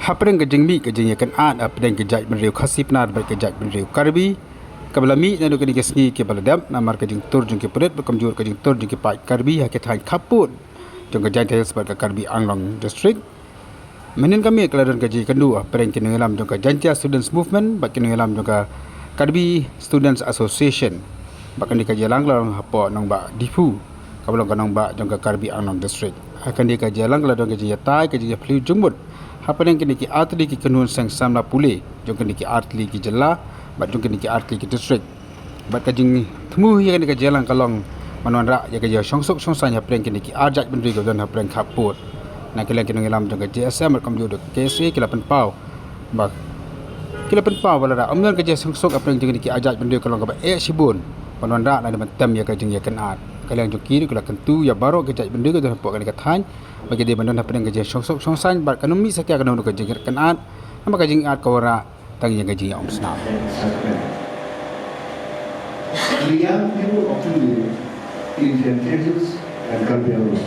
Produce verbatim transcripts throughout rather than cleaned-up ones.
Hapdeng ka jingmih ka jingïakynad hapdeng ka jaitbynriew Khasi Pnar bad ka jaitbynriew Karbi, kaba la mih naduh kine ki sngi kiba la dep, namar ka jingtur jong ki pulit bad kumjuh ka jingtur jong ki paid Karbi ha ki thaiñ khappud jong ka Jaintia Hills bad ka Karbi Anglong District. Mynhynnin ka miet ka la don ka jingïakynduh hapdeng ki nongïalam jong ka Jaintia Students Movement bad ki nongïalam jong ka Karbi Students Association. Bad kane ka jingïalang ka la long hapoh nongbah Diphu, kaba long ka nongbah jong ka Karbi Anglong District. Ha kane ka jingïalang ka la don ka jingïatai, ka jingïaphylliew jingmut hapdeng kine ki artylli ki kynhun seng samla pule jong kine ki artylli ki jylla bad jong kine ki artylli ki district. Bad ka jingthmu ïa kane ka jingïalang ka long ban wanrah ïa ka jingshongsuk shongsaiñ hapdeng kine ki ar jaitbynriew kiba don hapdeng khappud. Na ka liang ki nongïalam jong ka J S M bad kumjuh da ka K S A ki la pynpaw ba, ki la pynpaw ba lada ym don ka jingshongsuk hapdeng jong kine ki ar jaitbynriew ka long kaba eh shibun ban wanrah lane ban tem ïa ka jingïakynad. Ka liang jong ki ruh ki la kyntu ïa baroh ki jaitbynriew kiba don hapoh kane ka thaiñ ba ki dei ban don hapdeng ka jingshongsuk shongsaiñ bad kan ym mih satia kan ym don ka jingïakynad. Namar ka jingïakynad ka wanrah tang ïa ka jingïaumsnam. The young people of today in Jaintia Hills and Karbi Anglong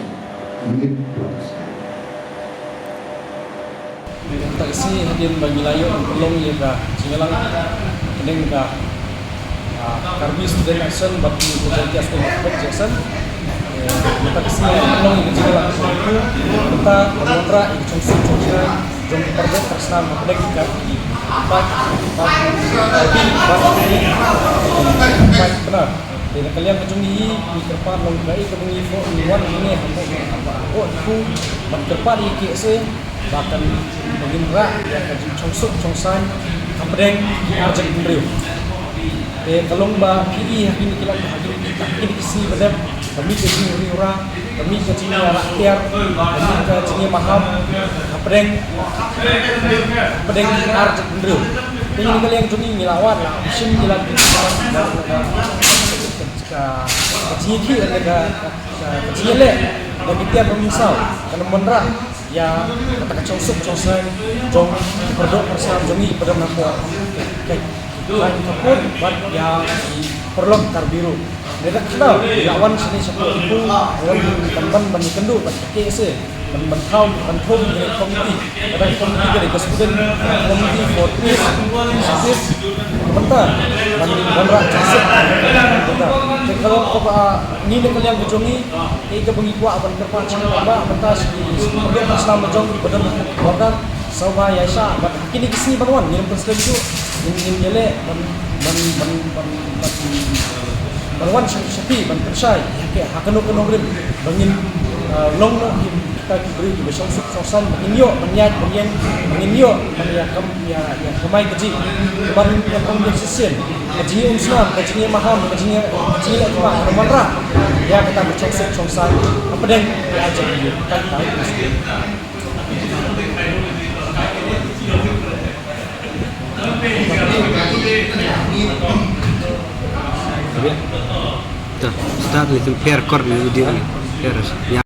need to understand. Mynta ka sngi hadien ba ngi la ïoh ban pynlong ïa ka jingïalang hapdeng ka, ah, Karbi Student Action bad ka Jaintia Student Advocacy Action. Eh, mynta ka sngi ngi pynlong ïa ka jingïalang mynta ban wanrah ïa ka jingsuk jingsaiñ jong ki paralok parasnam hapdeng ka, ki paid, paid, paid Pnar. Te na ka liang ka jong ngi, ngi kyrpad long kaei kaba ngi wan hangne hapoh, hapoh, hapoh, ban kyrpad ïa ki K S A ba kan, ba ngin rah ïa ka jingshongsuk shongsaiñ hapdeng ki ar jaitbynriew. Te ka long ba phi i ha kine ki lad, ha kine ki, ha kine ki sngi ba dep, ka mih ka jingïarap, ka mih ka jingïarap tiar, ka mih ka jingïamaham hapdeng, hapdeng ki ar jaitbynriew. Te na ka liang jong ngi ngi la wan la shim ïa la ki, ka, ka, ka jingïakhih, ka, ka, ka, ka jingïaleh da ki tiar ba mynsaw kan ym wanrah ïa kata ka jingshongsuk shongsaiñ jong ki paralok parasnam jong ngi ba don hapoh ka, ka, ka, ka khappud bad ïa ki paralok Karbi ruh. Ngi la kdew la wan shane shapoh Diphu ban, ban, ban ïakynduh bad ka K S A ban, ban thaw, ban thaw ïa ka komiti. Kata ka komiti ka dei ka Student Committee for Peace Initiative. Mynta ban, ban rah jingsuk. Te ka long kaba ngi na ka liang ka jong ngi, kaei kaba ngi kwah ban kyrpad sha ki paidbah mynta, sha ki, sha ki paralok parasnam la jong kiba don ha border, sngewbha ïaishah bad ha kine ki sngi ban wan ngin pynslem shuh, ngin, ngin ïaleh ban, ban, ban, ban, ban, ban wan sha, sha phi ban pynshai ha ki, ha kano kano rim ba ngin, ah, long noh ki, kita ki briew kiba shongsuk shongsaiñ, ba ngin ïoh ban ïaid ban ïeng, ba ngin ïoh ban ïa kam, ïa, ïa kamai kajih. Ban ïa kam ïa shisien ka jingïaumsnam, ka jingïamaham, ka jingïa, ka jingïaleh khmat kan ym wanrah ïa kata ka jingshongsuk shongsaiñ hapdeng ki ar jaitbynriew. Tang, tang. Start, start ni, tu per kor ni video ni. Per, ya.